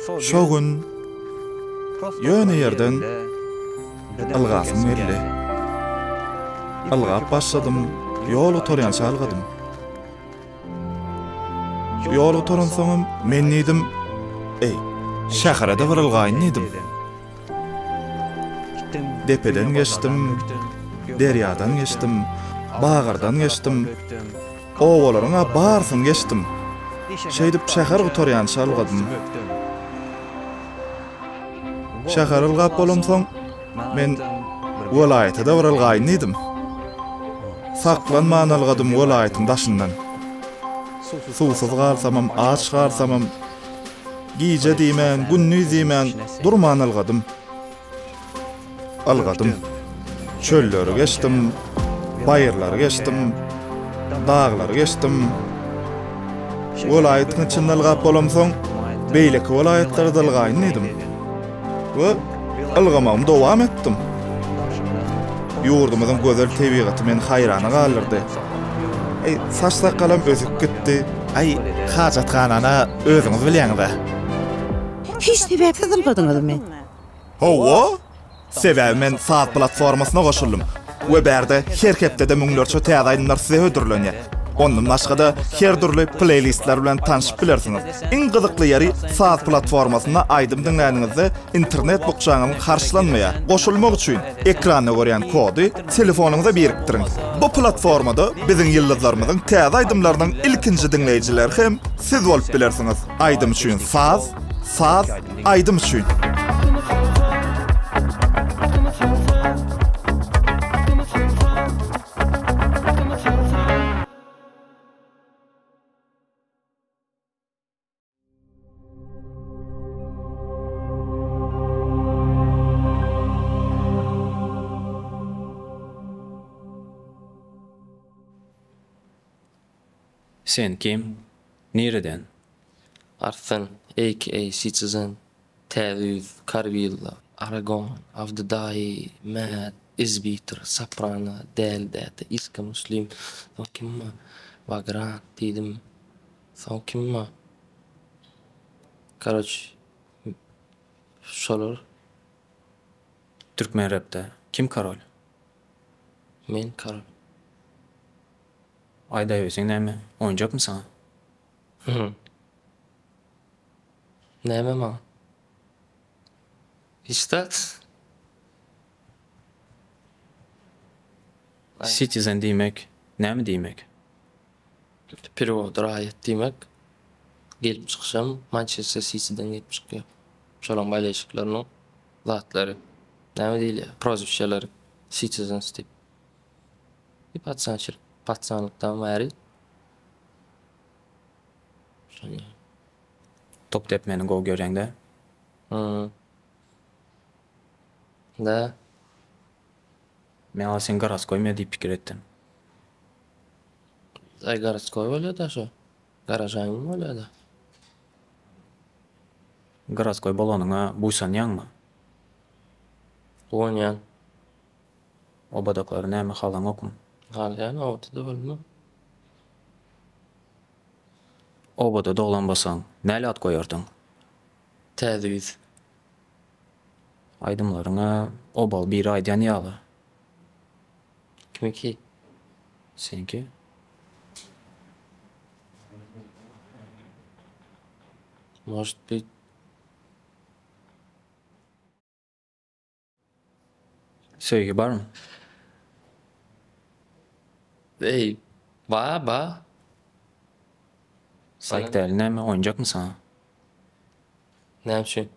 Şo gün ýöne ýerden ylgasym geldi. Ylgap başladym, ýol gutarýança ylgadym. Ýol gutaransoňam men diýdim, Eý, şähere-de bir ylgaýyn diýdim. Depeden geçdim, derýadan geçdim, bagyrdan geçdim, obalaryň-a barysyny geçdim. Şeýdip şäher gutarýança ylgadym. Şäher ylgap bolamsoň, men welaýata-da bir ylgaýyn diýdim. Saklanman ylgadym welaýatyň daşyndan. Suwsuz galsamam, aç galsamam, Gije diýmän, gündiz diýmän, durman ylgadym. Ylgadym. Çölleri geçdim, baýyrlary geçdim, daglary geçdim. Welaýatyň içinde ylgap bolamsoň, beýleki welaýatlara-da ylgaýyn diýdim. We ylgamagymy dowam etdim. Ýurdumyzyň gözel tebigaty meni haýrana galdyrdy. Eý, saç-sakgalam ösüp gitdi. Aý, hajathanany özüňiz bilýäňiz-ä. Hiç sebäpsiz ylgadyňyzmy? Hawa! Sebäbi men saz platformasyna goşuldym we bärde her hepdede müňlerçe täze aýdymlar size hödürlenýär. Ondan başga-da her dürli pleýlistler bilen tanşyp bilersiňiz. Iň gyzykly ýeri saz platformasynda aýdym diňläniňizde internet bukjaňyzyň harçlanmaýar. Goşulmak üçin ekranda görýän kody telefonyňyza birikdiriň. Bu platformada biziň ýyldyzlarymyzyň täze aýdymlarynyň ilkinji diňleýjileri hem siz bolup bilersiňiz. Aýdym üçin saz, saz aýdym üçin. Sen kim? Nireden? Arslan, aka Citizen, Täze ýüz, Karwilla, Aragon, Avdy daýy, Mad, Izbiter, Soprano, Däli däde, Iska Muslim, soň kim bar? Vagrant diýdim. Soň kim bar? Karoç, şolar. Türkmen repde kim karol? Men karol. Aýdaýberseň näme, oýunjakmy saňa? Näme maňa? Hiç zat. Citizen diýmek näme diýmek? Perewod raýat diýmek. Gelip çykyşam Mançester Sitiden gelip çykýar. Şolaň bolelşikleriniň zatlary. Näme diýilýär? Prozwişşeleri. Citizens diýip. Bir paçançylyk, paçanlykdan bäri şonda. Top depmeni gowy görýäňdä? Hum. Da. Men ol sen goroskoý diýip pikir etdim. Aý goroskoý bolýada şo. Garajaýyň bolýada. Goroskoý bolanyňa buýsanýaňmy? Guwanýan. Obadaklary näme halaňokmy? Halaýan obada bolma. Obada doglan bolsaň näli at goýardyň? Täze ýüz. Aýdymlaryňa obaly biri aýdýan ýaly. Kimiňki? Seňki. Может быть. Söýgi barmy? Eý, ba, ba. Saýk däli näme, oýunjakmy saňa? Näme üçin?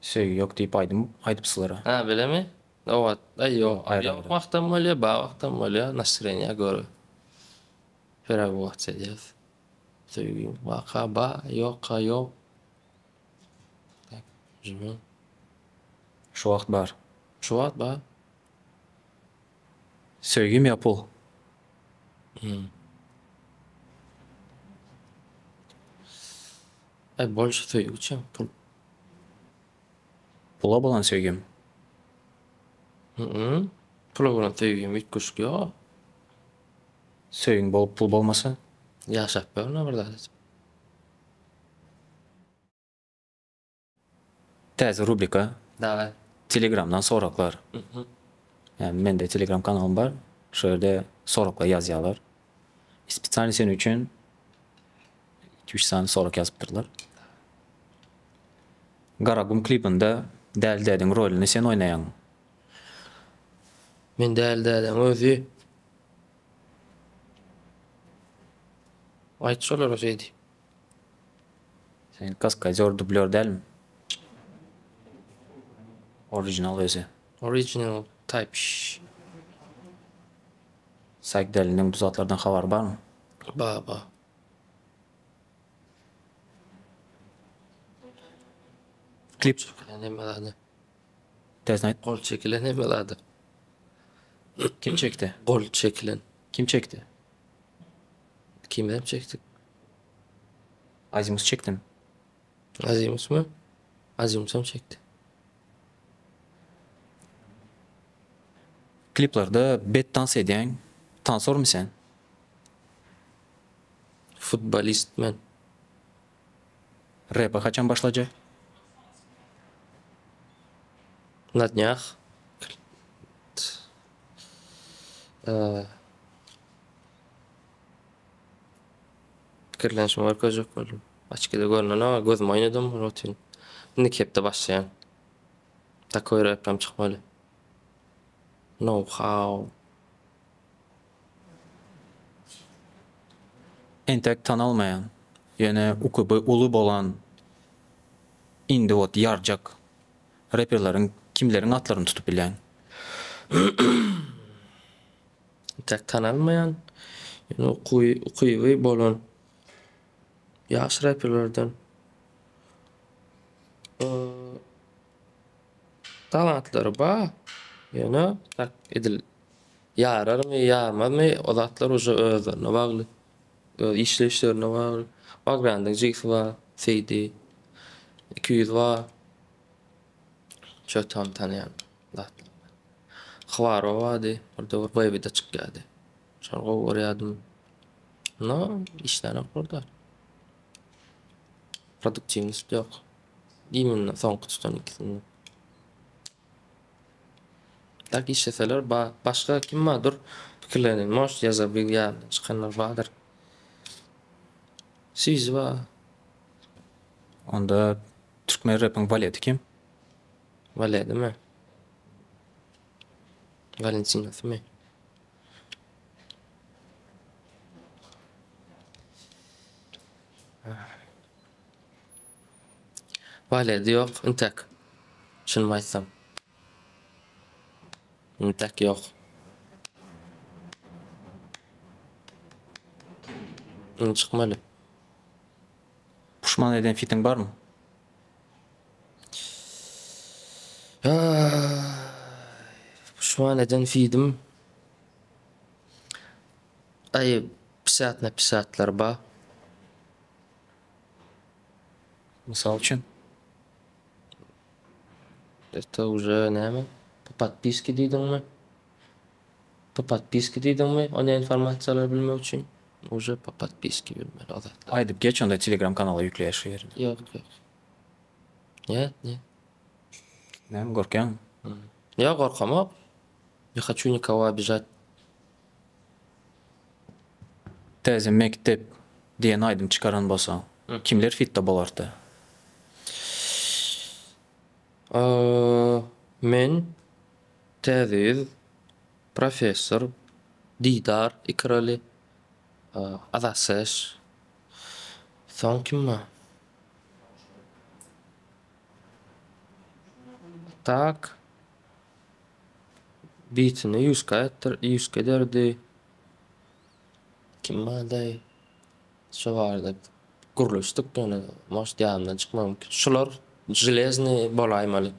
Söýgi ýok diýip aýdym aýdypsylara. Ha, bilemi? Owa, aý ýok. Aýra Ýok wagtam bolýar, ba wagtam bolýar, nastreniýa görä. Perewods edýäs. Söýgi waka ba, ýokka ýok. Tak, živýom. Şu wagt bar. Şu wagt bar. Söýgim ýa pul? Hmm. Aý bolşy söýgi üçin pul. Pula bolan söýgim. Hmm. Pula bolan söýgim üýtgeşik ýok. Söýgiň bolup pul bolmasa? Ýaşap görme bir zat edip. Täze rubrika. Daway. Telegramdan soraglar. Ýagny mende telegram kanalym bar. Şo ýerde soraglar ýazýarlar. Spesialny seniň üçin iki-üç sany sorag ýazypdyrlar. Garagum klibinde Däli dädeň rolyny sen oýnaýaň. Men Däli dädeň özi. Aýt şolara şeý diýip. Sen kaskadýor dublýor dälmi? Original özi. Original type ş. Saýk däliniň bu zatlardan habary barmy? Ba ba. Klip. Çekilen hemme zady. Täzeden aýt. Gol çekilen hemme zady. Kim çekdi? Gol çekilen. Kim çekdi? Ikimizem çekdik. Azimus çekdimi? Azimusmy? Azimusam çekdi. Kliplerde bet tans edýäň, tansormy sen? Futbolist men. Repe haçan başlajak? Na dnýah. Pikirlenişimi görkezjek boldum. Açkide görnenok, gözümi oýnadym, otyryn. Indiki hepde başlaýan. Takoý repem çykmaly. Know how. Entek tanalmaýan, ýöne ukyby uly bolan indi ot ýarjak reperleriň kimleriň atlaryny tutup bilýäň? Entek tanalmaýan, ýöne ukyby bolan ýaş reperlerden talantlary bar, ýöne tak edil ýararmy, ýarmazmy o zatlar uje özlerine bagly, öz işleýişlerine bagly. Bagrandyň jigsi bar, Seýdi, 200 bar. Çötam tanýan zatlar. Hwaro bardy, bir döwür Baby-de çykýardy. Şony gowy görýärdim. No, işlänoklar da. Produktiwnost ýok. Imенно soňky tutan ikisinde. Tak işleseler ba başga kim bar dur pikirleneýin. Может ýa zabyl ýadymdan çykanlar bardyr. Sizi bar. Onda türkmen repiň waleti kim? Waledimi? Valentinosymy? Waledi ýok intäk. Çynymy aýtsam. Intäk ýok. Indi çykmaly. Puşman eden fitiň barmy? Puşman eden fidim. Aý, pisat na pisatlar ba. Mysal üçin? Это уже näme? Po podpiski diýdiňmi? Po podpiski diýdiňmi? O ne informasiýalary bilmek üçin? Уже po podpiski bilmeli o zatlary. Aýdyp geç onda telegram kanala ýükleýär şu ýerini. Ýok, ýok. Net, net. Näme gorkýaňmy? Ýok, gorkamok. Ne haçu nikogo obijat. Täze mekdep diýen aýdym çykaran bolsaň, kimler fitde bolardy? Men, Täzeýüz, Professor, Didar, Ikraly, Azatseş. Soň kim bar? Tak. Bitini ýuska etdir, ýuska ederdi. Kim bardaý? Şo barada gürleşdik ýöne может ýadymdan çykmagy mümkin. Şular železnyý bolaýmaly.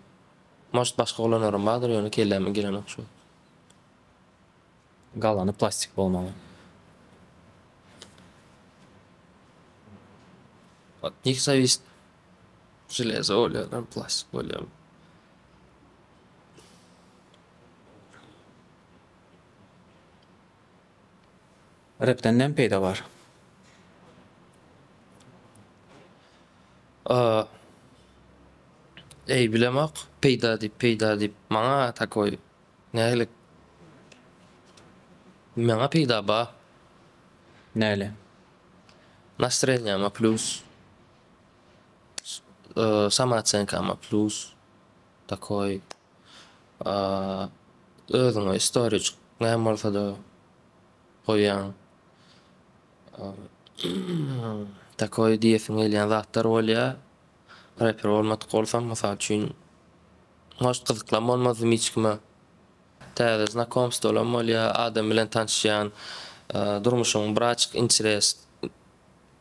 Может başga oglanlaram bardyr ýöne kelläme gelenok şu wagt. Galany plastik bolmaly. Ot них зависит. Železo bolýarlar, plastik bolýarmy. Repden näme peýda bar? Eý bilemok peýda diýip peýda diýip maňa takoý nähili maňa peýda ba. Nähili? Nastreniýama plýus samoosenkama plýus takoý özüňe istoriýa näme bolsada goýýaň takoý diýesiň gelýän zatlar bolýa. Reper bolmadyk bolsam, mysal üçin, может gyzyklam bolmazdym hiç kime. Täze znakomstwolam bolýar, adam bilen tanyşýan, durmuşyň birazjyk interes,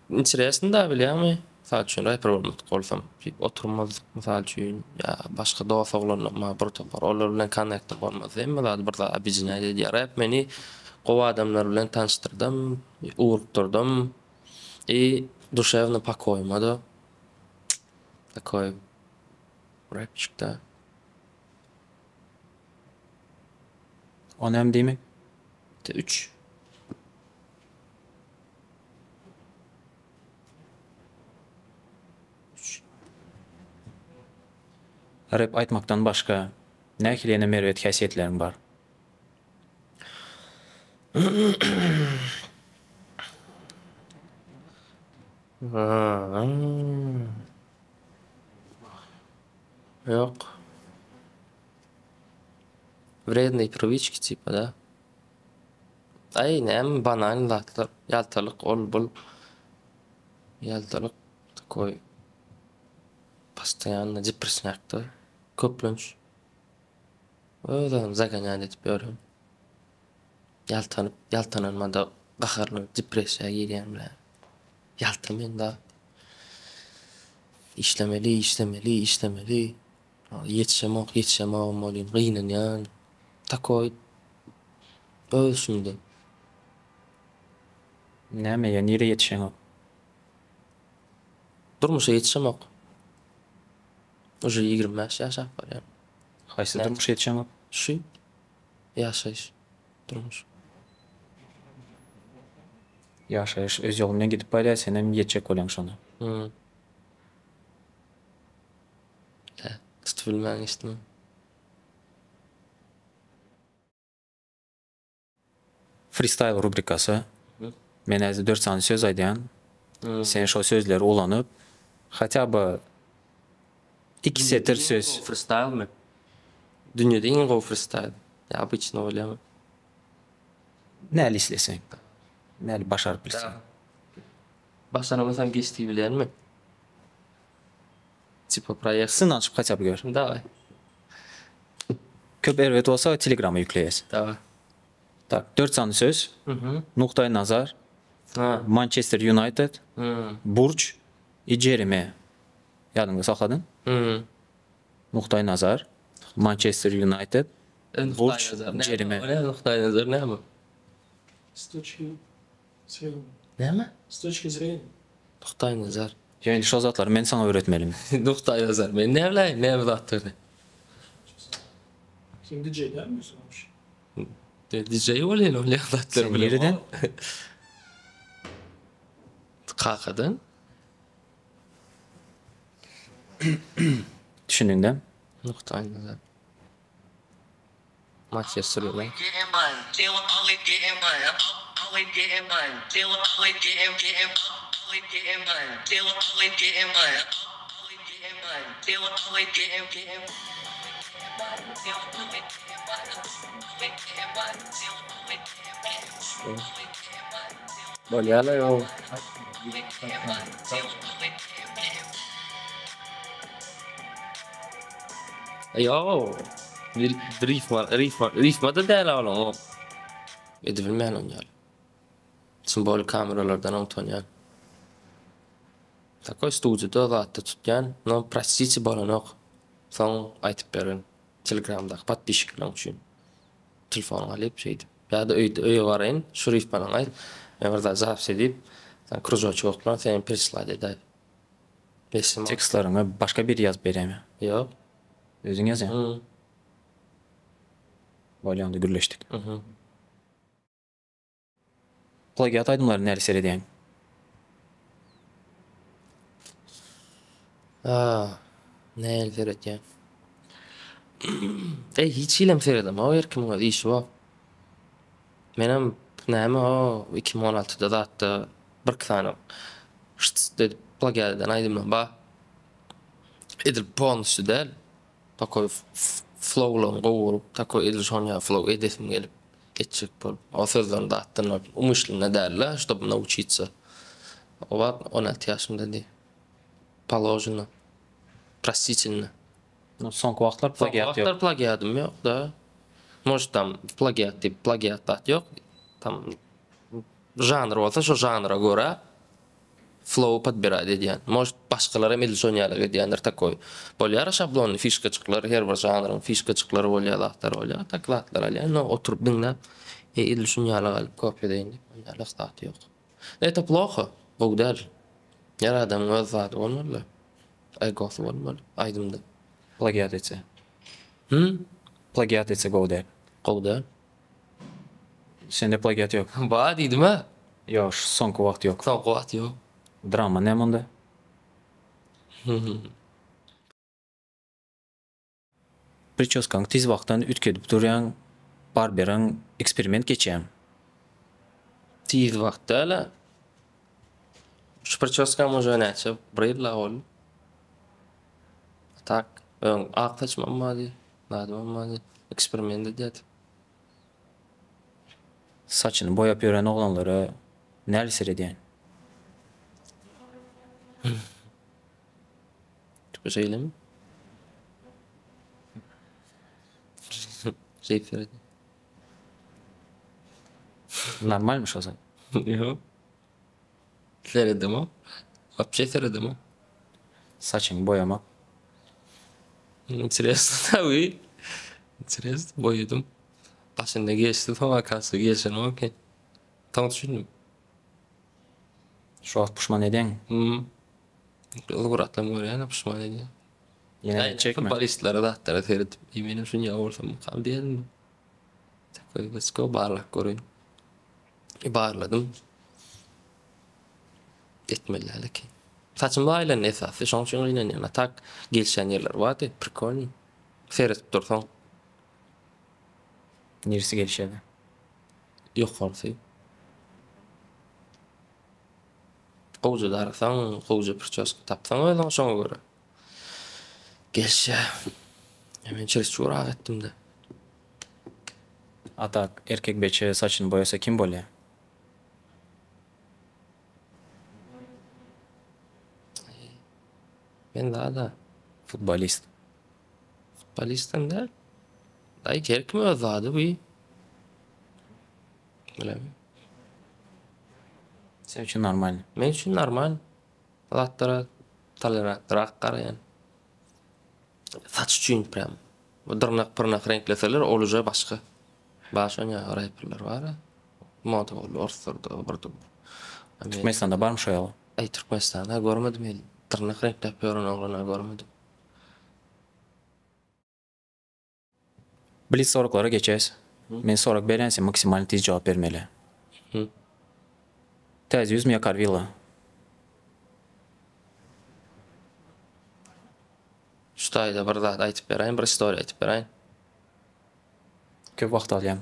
interesnyda bilýäňmi? Mysal üçin, reper bolmadyk bolsam, diýip oturmazdyk, mysal üçin, ýa başga dos oglanlarym bar bir topar, olar bilen konnektim bolmazdy, hemme zady bir zat obýedinýat edýär. Rep meni gowy adamlar bilen tanyşdyrdam, ugrukdyrdam i duşewnyý pokoýyma-da. Takoý rapçik da. O näme diýmek? Te üç. Üç. Rep aýtmakdan başga nähili ýene erbet häsiýetleriň bar? Ýok. Wrednyý priwiçki tipa da. Aý näme banalnyý zatlar. Ýaltalyk ol bul. Ýaltalyk takoý postoýanno depresnýakda köplenç. Öz-özümi zagonýat edip ýörün. Ýaltanyp, ýaltananymada gaharlanyp depressiýa girýän bilen. Ýalta men da. Işlemeli, işlemeli, işlemeli. Ýetişemok, ýetişemogam bolýan, gynanýan. Takoý öz işimde. Näme ýa nirä ýetişeňok? Durmuşa ýetişemok. Uje 25 ýaşap barýan. Haýsy durmuşa ýetişeňok? Şu ýaşaýyş. Durmuş. Ýaşaýyş öz ýoly bilen gidip barýar, senem ýetjek bolýaň şona. Hum. Hä, tutup bilmän geçdim. Freestyle rubrikasy. Men häzir dört sany söz aýdýan. Sen şo sözleri ulanyp, hatýa by iki setir söz. Freestylemi? Dünýede iň gowy freestyle. Ýa obyçny bolýamy? Näli isleseň. Näli başaryp bilseň. Başaramasam geç diýibilýänmi? Tipa proýekt. Synanyşyp hatýa by gör. Daway. Köp erbet bolsa telegrama ýükleýäs. Daway. Tak, dört sany söz. Nukdaý nazar, Mançester Ýunaýted, burç i jerime. Ýadyňda sakladyň? Nukdaý nazar, Mançester Ýunaýted, burç, jerime. O näme nukdaý nazar näme? S toçki zreniýa. Näme? S toçki zreniýa. Nukdaý nazar. Ýa indi şo zatlary men saňa öwretmelimi? Nukdaý nazar. Men näbiläýin näme zatdygyny. Sen DJ dälmi sen wapşe? DJ bolýan ol ýa zatlar Sen nireden? Kakadan. Düşündiňdä? Nukdaý nazar. Mançester United. Bolýa-la ýok. Ýok. Rifma, rifma, rifma-da däl olam. Edibilmän onýar. Simbolik kameralardan utanýan. Takoý studiýada zatda tutýan, no prostite bolanok. Soň aýtyp berin telegramdaky podpisçikleriň üçin. Telefonyňy alyp şeýdip. Ýa-da öýde öýe baraýyn, şu rifmanyňy aýt. Men bir zat zapis edip, sen kružoçek oklan, sen prislad edäý. Besim. Tekstleriňi başga biri ýazyp berýärmi? Ýok. Özüň ýazýaň? Bolýa onda gürleşdik. Plagiat aýdymlary näle seredýäň? Nähili seretýäň? Eý hiç hilem seredemok her kimiň öz işi bar. Menem näme o 2016-da zatda birki sany şts edip plagiat eden aýdymlar bar. Edil polnusýu däl. Takoý flowlaryny gowy bolup, takoý edil şon ýaly flow edesim gelip etjek bolup. O sözlerini zatdan alyp umyşlynda däl-de, ştob nauçitsa. O wagt 16 ýaşymdady. Položeno. Prostitelno. No, soňky wagtlar plagiat ýok. Soňky wagtlar plagiatym ýok da. Может tam plagiat diýip plagiat zat ýok. Tam žanr bolsa şo žanra görä flow podbirать edýän. Может başgalar hem edil şon ýaly edýändir takoý. Bolýar şablonny fişkajyklar her bir žanryň fişkajyklary bolýar zatlar bolýar. Tak zatlar alýan no oturyp diňläp e edil şun ýaly alyp kopýa edeýin diýip on ýaly zat ýok. Это ploho gowy däl. Her adamyň öz zady bolmaly. Egosy bolmaly aýdymda. Plagiat etse. Hum? Plagiat etse gowy däl. Gowy däl. Sende plagiat ýok. Bar diýdim-ä. Ýok, şu soňky wagt ýok. Soňky wagt ýok. Drama näme onda? Pričoskaňy tiz wagtdan üýtgedip durýaň, barberiň eksperiment geçýäň. Tiz wagt däl-ä. Şu pričoskam uje näçe bir ýyl-a boldy. A tak, öň ak saçymam bardy, zadymam bardy. Eksperiment edýärdim. Saçyny boýap ýören oglanlara näli seredýäň? Tüpe şeýlemi? Şeýdip seredýän. Normalmy şo zat? Ýok. Seredemok. Wapşe seredemok. Saçyňy boýamak. Interesno tabi. Interesno boýadym. Başynda geçdi soň akasy gelşenok eken. Soň düşündim. Şu wagt puşman edýäň. Hmm. Suratlam görýän puşman edýän. Ýene etjekmi? Futbolistlere zatlara seredip, menem şuny ýaly bolsammykam diýedim. Takoý let's go barlap göreýin. Barladym. Etmeli däl eken. Saçym aýlandy esasy, şoň üçin gynanýan. A tak gelişýän ýerleri bardy, prikolnyý. Seredip dursaň. Niresi gelişýärdi? Ýokarsy. Gowja darasaň, gowja pričoska tapsaň özüňe şoňa görä. Gelişýär. Men çeresçur ak etdim-de. A tak erkek beçe saçyny boýasa kim bolýa? Men zada. Futbolist. Futbolistem däl. Daýy her kim öz zady bu. Bilemok. Sen üçin normal. Men üçin normal. Zatlara tolerantrak garaýan. Saç üçin prям. Dyrnak pyrnak reňkleseler ol uje başga. Bar şoň ýaly reperler bar-a. Moda boldy orslarda bir-de bir. Türkmenistanda barmy şo ýaly? Aý Türkmenistanda görmedim hil dyrnak reňkläp ýören oglana görmedim. Blitz soraglara geçäs. Men sorag berýän sen maksimalny tiz jogap bermeli. Täze ýüzmi ýa Karwilla? Şu taýda bir zat aýtyp beräýin bir istoriýa aýtyp beräýin. Köp wagt alýaň.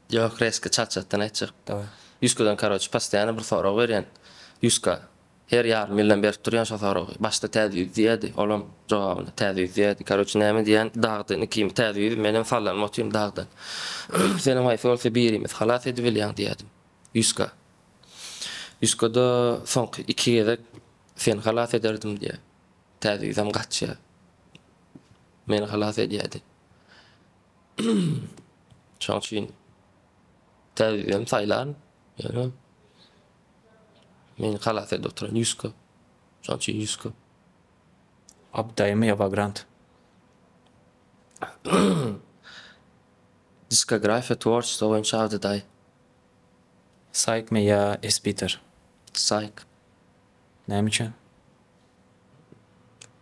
Ýok reska çat çatdan aýtjak. Daway. Ýuskadan karoçi postoýano bir sorag berýän. Ýuska her ýarym ýyldan berip durýan şo soragy. Başda täze ýüz diýýädi, olam jogabyny täze ýüz diýýädi. Karoçi näme diýýän dagdan ikimiz täze ýüz menem sallanyp otyryn dagdan. Senem haýsy bolsa birimiz halas edibilýäň diýýädim. Ýuska. Ýuskada soňky iki gezek seni halas ederdim diýýä. Täze ýüzem gaçýa. Meni halas edýädi. Şoň üçin täzeden saýlan, ýöne meni halas edip oturan Ýuska. Şoň üçin Ýuska. Abdaýmy ýa Wagrant? Diskografiýa, tworçestvo boýunça Abdydaý. Saýkmy ýa Espiter? Saýk. Näme üçin?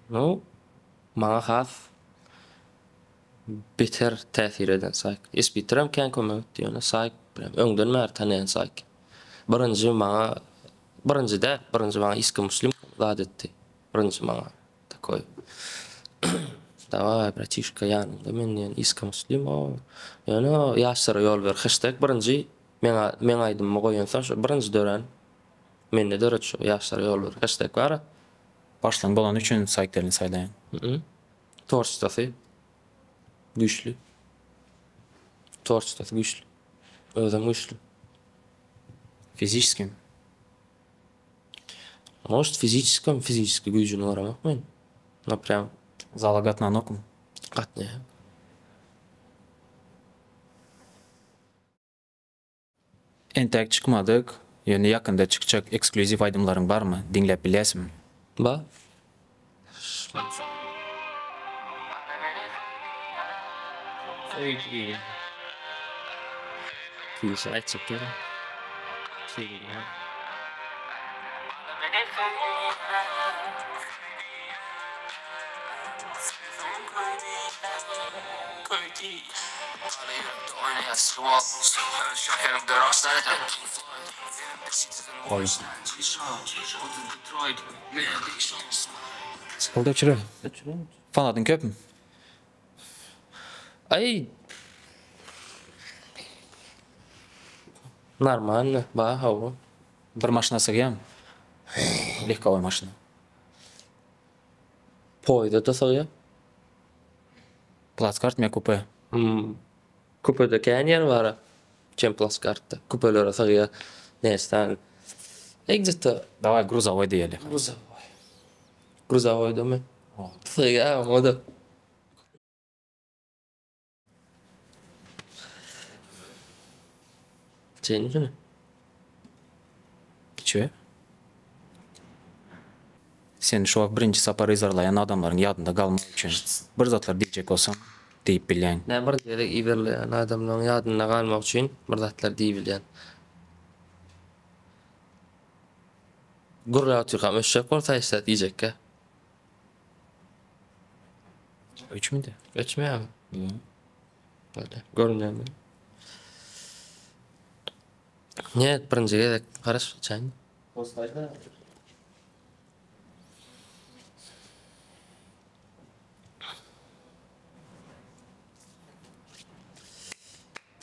Nu, maňa has beter täsir eden Saýk. Espiterem kän kömek etdi, ýöne Saýk bilen öňden bäri tanaýan Saýk. Birinji maňa, birinji däl, birinji maňa Iska Muslim zat etdi. Birinji maňa takoý. Dawaý bratişka ýanyňda men diýen Iska Muslim o. Ýöne ýaşlara ýol ber heşteg birinji meň meň aýdymymy goýansoň şo birinji dörän mende döredi şo ýaşlara ýol ber heşteg bara. Başlan bolany üçin saýtlaryny saýlaýaň. Tworçestwosy güýçli. Tworçestwosy güýçli. Özem güýçli. Fiziçeski mi? Может fiziçeskem fiziçeski güýjüni göremok men. No prýam. Zala gatnanokmy? Gatnaýan. Entäk çykmadyk, ýöne ýakynda çykjak eksklýuziw aýdymlaryň barmy? Diňläp bilýäsmi? Bar. Boldy öçüre. Fanadyň köpmi? Aý Normalny bar hawa. Bir maşyna sygýamy? Lehkowoý maşyna. Poýda-da sygýar. Plaskart ýa kupe? Kupede kän ýer bar-a, çem plaskartda. Kupelere sygýar. Näçe Egzitde. Dawaý gruzawoý diýeli. Gruzawoý. Gruzawoýdamy? Sygýar oňa-da. Içeýinmi şuny? Içiber. Seni şu wagt birinji sapar yzarlaýan adamlaryň ýadynda galmak üçin bir zatlar diýjek bolsaň diýip bilýäň. Näme birinji gezek yzarlaýan adamlaryň ýadynda galmak üçin bir zatlar diýibilýän. Gürläp otyrkam öçjek bolsa hiç zat diýjekkä. Öçmedi. Öçmeýärmi? Ýok. Bolýar. Görünýärmi? Net birinji gezek garaş içäýin.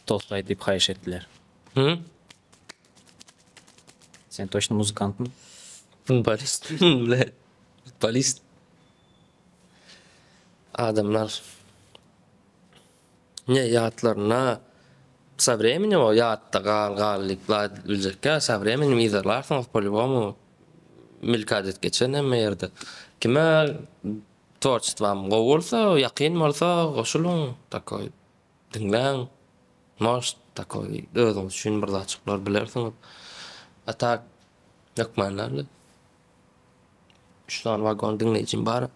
Tost aýt diýip haýyş etdiler. Hı? Sen toçno muzykantmy? Futbolist. Bile. Futbolist. Adamlar ne ýatlaryna sa vremenem o ýatda gal gal diýip zat biljekkä sa vremenem yzarlarsyňyz po-lýubomu milkat edip geçen hemme ýerde. Kime tworçestwam gowy bolsa ýakyn bolsa goşulyň takoý diňläň может takoý özüňiz üçin bir zatjyklar bilersiňiz. A tak hökman däldir. Üç sany wagon diňleýjim bar.